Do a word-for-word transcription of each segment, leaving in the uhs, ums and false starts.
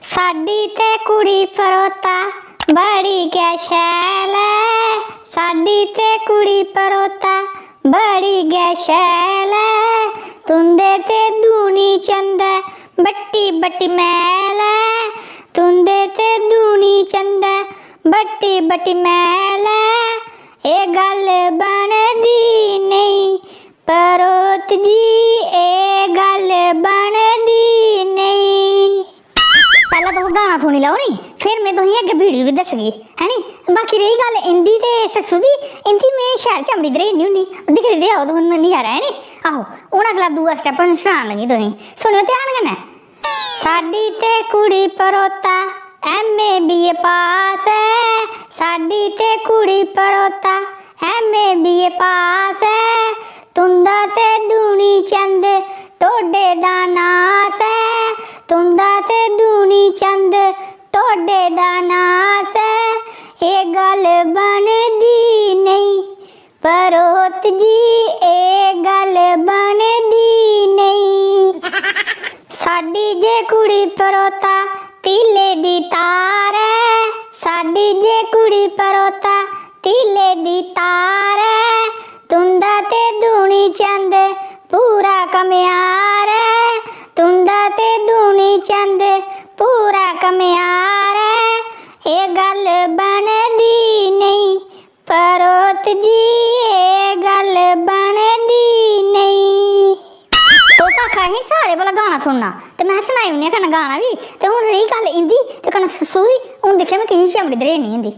साड्डी ते कुड़ी परोता बड़ी गै शैल ऐ, साड्डी ते कुड़ी परोता बड़ी गै शैल ऐ। तुं'दे ते दूनी चंदै बट्टी बट्टी मैल ऐ, तुं'दे ते दूनी चंदै बट्टी बट्टी मैल ऐ। एह् गल्ल बनदी नेईं परोत जी, एह् गल्ल बनदी नेईं। पैह्लें तुस गाना सुनी लैओ नी, फिर में तुसेंगी अग्गें वीडियो बी दस्सगी, है नी? बाकी रेही गल्ल इं'दी ते सस्सू दी, इं'दी में शैल चमड़ी दरेड़नी होन्नी, दिखदे ते आओ तुस नजारा, है नी? आहो, हून अगला दूआ स्टैप में सनान लगी तुसेंगी, सुनेओ ध्यान कन्नै। साड्डी ते कुड़ी परोता M A B A पास ऐ, साड्डी ते कुड़ी परोता M A B A पास ऐ। तुं'दा ते दूनी चंद टोडे दा नास ऐ, तुं'दा ते दूनी चंद टोडे दा नास ऐ। एह् गल्ल बनदी नेईं परोत जी, एह् गल्ल बनदी नेईं। साड्डी जे कुड़ी परोता तिले दी तार ऐ, साड्डी जे कुड़ी परोता तिले दी तार ऐ। तुं'दा ते दूनी चंद पूरा कम्यार ऐ, तुं'दा ते दूनी चंद पूरा कम्यार ऐ। एह् गल्ल बनदी नेईं परोत जी, एह् गल्ल बनदी नेईं। तुस आखा दे हे सारे भला गाना सुनना, ते में सनाई ओड़नी आं कन्नै गाना बी। ते हून रेही गल्ल इं'दी ते कन्नै सस्सू दी, हून दिक्खेआ में कि'यां चमड़ी दरेड़नी इं'दी।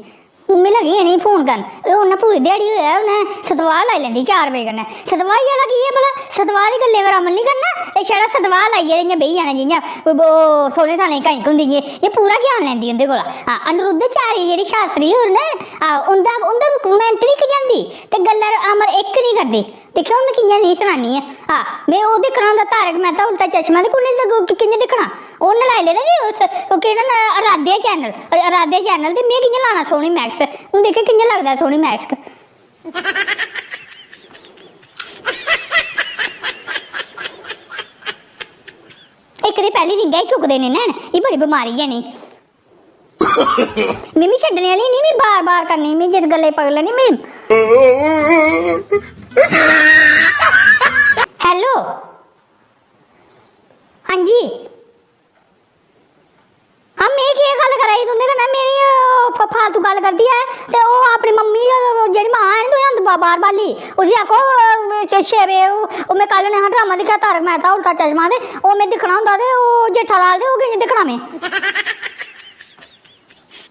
मिगी लगी इ'नेंगी फोन करन, एह् उ'न्नै पूरी ध्याड़ी होऐ, उ'न्नै सतवाह् लाई लैंदी चार बजे कन्नै। सतवाही आह्ला की ऐ भला? सतवाह् दी गल्लै पर अमल निं करना, एह् छड़ा सतवाह् लाइयै ते इ'यां बेही जाना जि'यां ओह्, ओह् सोह्ने सालें दी कनक होंदी जी, एह् पूरा ज्ञान लैंदी उं'दे कोला। हां, अनिरुद्धाचार्य जेह्ड़े शास्त्री होर न, हां, उं'दा, उं'दा मैंट निं खजांदी ते गल्ला पर अमल इक निं करदे। दिक्खेओ, हून में कि'यां नेईं सनानी ऐ। हां, में ओह् दिक्खना होंदा तारक मेहता उल्टा चश्मा, ते कु'न कि-, कि'यां दिक्खना? ओह् लाई लेदा नी उस, ओह् केह्ड़ा ना, अराध्या चैनल, अराध्या चैनल, ते में कि'यां लाना सोनी मैक्स? हून दिक्खेओ कि'यां लगदा सोनी मैक्स। इक ते पैह्ली रिंगा ही चुकदे निं हैन, एह् बड़ी बमारी ऐ इ'नेंगी। मिमी छड्डने आह्ली निं, मी बार-बार करनी, मी जिस गल्लै गी पकड़ लैनी, मी। Hello, हां जी, हां, में केह् गल्ल करा दी तुं'दे कन्नै? मेरी, ओह्, फ-, फालतू गल्ल करदी ऐ ते ओह् अपनी मम्मी, ओह् जेह्ड़ी मां ऐ ना, तुसें अंदर बा-, बाह्र बाल्ली, उसी आखो, ओह्, छे, छे बजे, ओह्, ओह्, में कल नेहा ड्रामा दिक्खेआ, तारक मेहता उल्टा चश्मा, ते ओह् में दिक्खना होंदा ते ओह् जेठालाल ते ओह् कि'यां दिक्खना में?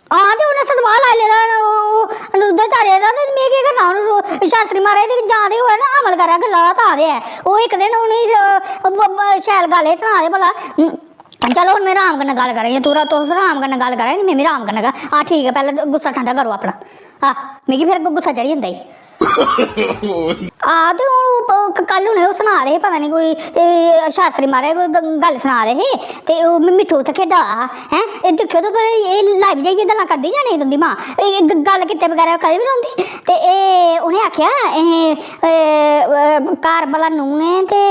हां, ते उ'नें सतवाह् लाई लेदा, ओह्, ओह्, अनिरुद्धाचार्य दा, ते में केह् करना? हून रो-, शास्त्री महाराज ते जां ते होऐ ना, अमल करै गल्ला दा, तां ते ऐ। ओह् इक दिन उ'नेंगी स-, ब-, ब-, शैल गल्ल एह् सना दे भला, हूं, चलो, हून में राम कन्नै गल्ल करां, इ'यां तुरा-, तुस राम कन्नै गल्ल करा दे, में बी राम कन्नै गल्ल, हां, ठीक ऐ, पैह्लें गुस्सा ठंडा करो अपना। हां, मिगी फिर गुस्सा चढ़ी जंदा ई। हां, ते हून ओह् क-, कल उ'नें ओह् सना दे हे, पता निं कोई, ए, शास्त्री महाराज कोई ग-, गल्ल सना दे हे, ते ओह् मि-, मिट्ठू उत्थै खेढा दा हा, हैं? एह् दिक्खेओ ते भला एह् live जाइयै गल्लां करदी जां नेईं तुं'दी मां? एह् ग-, गल्ल कीते बगैरा कदें बी रौंह्दी? ते एह् उ'नें आखेआ, "एह्, ए, अ, घर भला नूहें ते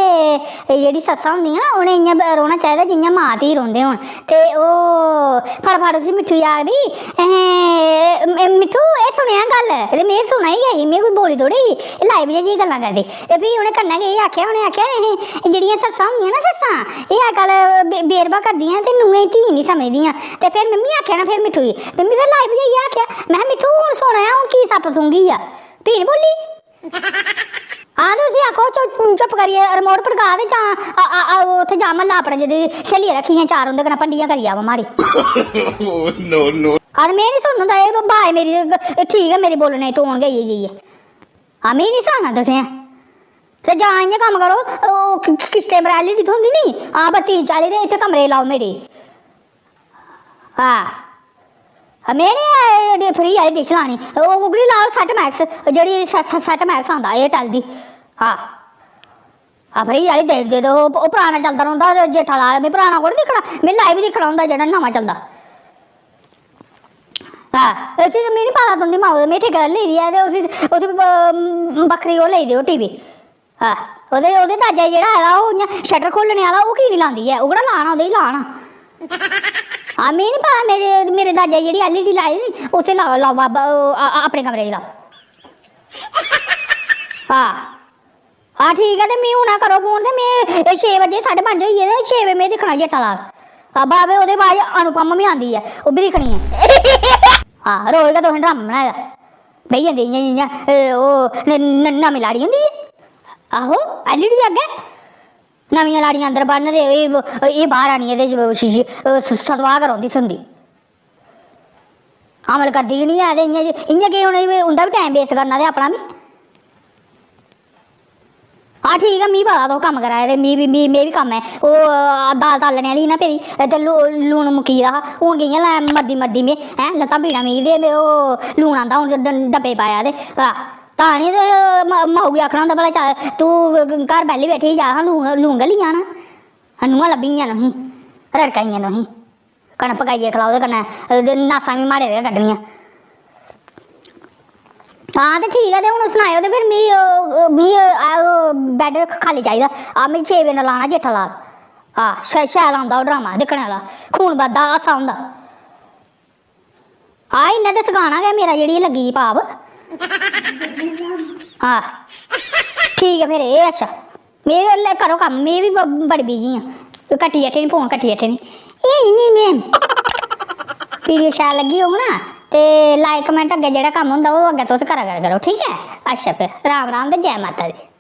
एह् जेह्ड़ी सस्सां होंदियां, उ'नें इ'यां ब-, रौह्ना चाहिदा जि'यां मां धी रौंह्दे होन।" ते ओह् फटाफट उसी मिट्ठू गी आखदी, "एहें, ए, मिट्ठू, एह् सुनेआं गल्ल।" ते में सुना ही गै ही, में कोई बोली थोड़ी ही, एह् live जाइयै गल्लां करदे। ते फ्ही उ'नें कन्नै गै एह् आखेआ, उ'नें आखेआ, "एहें, एह् जेह्ड़ियां सस्सां होंदियां ना सस्सां, एह् अजकल बे-, बेरबा करदियां ते नूहें गी धी निं समझदियां।" ते फिर मिम्मी आखेआ ना फिर मिट्ठू गी, मिम्मी फिर live जाइयै आखेआ, में, "मिट्ठू, हून सुना, हून की सप्प सूंघी गेआ?" फ्ही निं बोल्ली। हां, ते उसी आखो, चुप, चुप करियै remote पटका ते जां, आ, आ, आ, उत्थै जा म्हल्ला अपने, जेह्दी स्हेलियां रक्खी दियां चार, उं'दे कन्नै भंडियां करी आवा माड़ी। Oh, no, no। हां, ते में निं सुनन होंदा, एह् ब्हाए मेरी, एह् ठीक ऐ, मेरी बोलने दी tone गै इ'यै जेही ऐ। हां, में निं सनाना तुसें। ते जां इ'यां कम्म करो, ओह् कि-, कि-, किस्तें पर L E D थ्होंदी निं? हां, बत्ती इंच आह्ली, ते इत्थै कमरे च लाओ मेरे। हां। हां, में निं, एह्, एह् free आह्ली dish लानी। ओह् ओह्कड़ी लाओ Set Max, जेह्ड़ी स-, स-, Set Max आंदा Airtel दी। हां। हां, free आह्ली देई ओड़दे ते ओह्, ओह् पराना चलदा रौंह्दा, ते जेठालाल, में पराना थोड़ी दिक्खना, में live दिक्खना होंदा जेह्ड़ा नमां चलदा। हां, उसी ते मिगी निं पता तुं'दी माऊ दा, में ठेकेदारी लेई दी ऐ ते उसी, ओह्दी ब-, बक्खरी ओह् लेई देओ T V। हां, ओह्दे, ओह्दे दाजा जेह्ड़ा आए दा, ओह् इ'यां shutter खोह्लने आह्ला, ओह् की निं लांदी ऐ? ओह् केह्ड़ा लाना, ओह्दे च लाना। हां, मिगी निं पता, मेरे, मेरे दाजा गी जेह्ड़ी एल ई डी लाई दी, उसी लाओ, लाओ बाबा, ओह्, आ, आ, अपने कमरे च लाओ। हां। हां, ठीक ऐ, ते मी हून करो फोन, ते में, एह् छे बजे, साड्ढे पंज होई गे, ते छे बजे में दिक्खना जेठालाल। हां, बाबे, ओह्दे बाद च अनुपमा बी आंदी ऐ, ओह् बी दिक्खनी ऐ। हां, रोज गै तुसें ड्रामा बनाए दा, बेही जंदे इ'यां जि'यां, ए, ओह् न-, न-, नमीं लाड़ी होंदी ऐ। आहो, एल ई डी दे अग्गें। नमियां लाड़ियां अंदर बड़न ते एह्, एह् बाह्र आनियै ते श-, श-, श-, सतवाह् गै रौंह्दी सुनदी। अमल करदी गै निं ऐ ते इ'यां, इ'यां केह् उ'नें, उं'दा बी टैम वेस्ट करना ते अपना बी। हां, ठीक ऐ, मी पता तुस कम्म करा दे ते मी बी, मी, में बी कम्म ऐ। ओह्, दाल तालने आह्ली ही ना पेदी, ते लू-, लून मुक्की गेदा हा। हून कि'यां लै-, मरदी, मरदी में, हैं, लत्तां पीड़ां मिगी ते में ओह् लून आंदा हून ड-, डब्बे च पाया ते, आह, तां निं ते म-, माऊ गी आखना होंदा, "भला चा-, तूं घर बेह्ली बैठी जा हां, लून, लून गै लेई आना।" नूहां लब्भी गेइयां तुसें, रड़कां गेइयां तुसें। कन्नै पकाइयै खलाओ ते कन्नै, अ, नासां बी माड़े दे गै कड्ढनियां। हां, ते ठीक ऐ, ते हून सनाएओ, ते फिर मी, ओह्, मी, अ, ओह्, बैड खाल्ली चाहिदा। आ, मी छे बजे नै लाना जेठालाल। हां, शै-, शैल औंदा ओह् ड्रामा दिक्खने आह्ला, खून बधदा, हासा होंदा। हां, इन्नै ते सकाना गै मेरा, जेह्ड़ी लग्गी दी पाप। हां, ठीक ऐ फिर, एह् अच्छा। में, लै, करो कम्म, में बी ब-, बड़ी बिजी आं। कट्टी बैठे नी फोन, कट्टी बैठे नी। एह् इ'यां में वीडियो शैल लग्गी होग ना, ते like, comment, अग्गें जेह्ड़ा कम्म होंदा, ओह् अग्गें तुस करा कर करो, ठीक ऐ? अच्छा फिर, राम राम ते जै माता दी।